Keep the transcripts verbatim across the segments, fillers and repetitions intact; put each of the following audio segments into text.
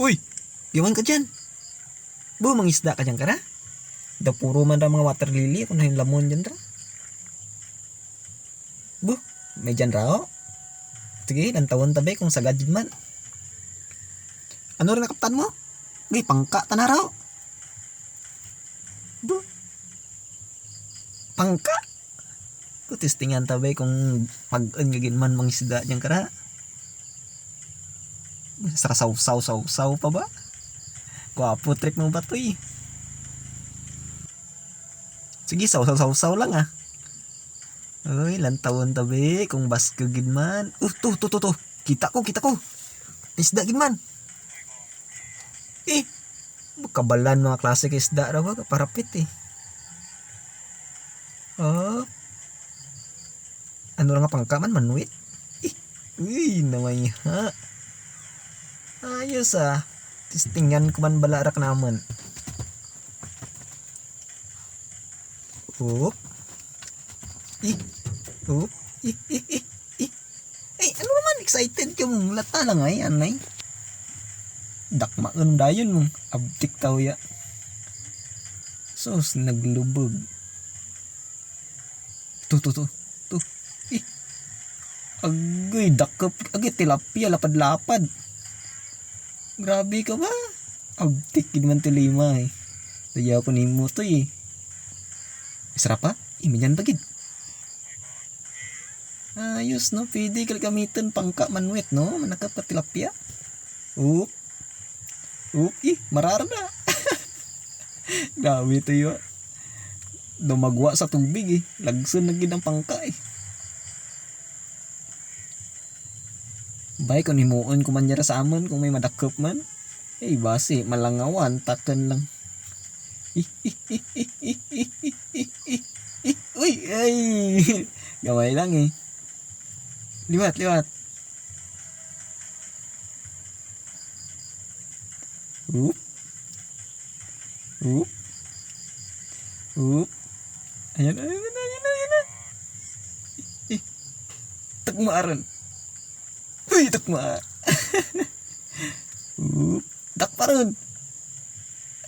Uy, gin-awan ka dyan? Bo, mangisda ka dyan kara? Daw puro man ra mga water lily, kon hain lamon dyan ra. Bo, may dyan ra, o. Sige, lantawon ta bay kon sagad gid man. Ano ra nakaptan mo? Gay, pangka tana ra, o. Bo. Pangka? Ko, testingan ta bay kon pag-un ka gid man mangisda dyan kara. Saka sawsaw, sawsaw pa ba? Gwapo trip mo ba to, eh? Sige, sawsaw, sawsaw lang, ah. Uy, lantawon ta bay kon baskug gid man. Uh, to, to, to, to. Kita ko, kita ko. Isda gid man. Eh, kabalan mga klase ka isda ra ba, parapit, eh. O. Ano ra nga pangka man, manuwit? Eh, uy, namayha. Ayos, ah. Testingan ko man bala ra kanamun. Up. Ih. Up. Ih, ih, ih, ih. Ay, ano naman, excited ka mo. Lata lang ay, anay. Dakmaun dayon mo. Abtik tawya. Sus, naglubog. To, to, to. To. Ih. Agay, dakop. Agay, tilapia, lapad-lapad. Grabe ka ba? Abtik gid man to lima, eh. Dayaw ko nimo to, eh. Sarap, ah. Ih, may dyan pa gid. Ayos, no? Pwede ka gamiton pangka manuwit, no? Manakop ka tilapia. Up. Up. Ih, marara na. Grabe to, yo. Daw magwa sa tubig, eh. Lagsun na gid ang pangka, eh. Bay, kon himuon ko man dyan ra sa amun, kon may madakop man. Ay, basi, malangawan, takun lang. Uy, ay. Gamay lang, eh. Liwat, liwat. Up. Up. Up. Ayan, ayan, ayan, ayan, ayan. Ih, ih. Tukma run. Uy, tukma. Up. Dakpa run.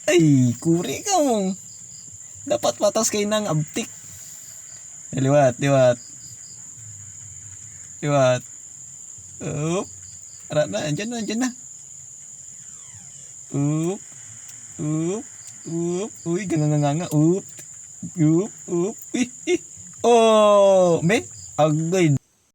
Ay, kuri ka mo. Dapat patas kay nang abtik. Eh, liwat, liwat. Liwat. Up. Ara na, andyan na, andyan na. Up. Up. Up. Uy, ganga-ganga. Up. Up. Up. Ih, ih. O, me. Agay.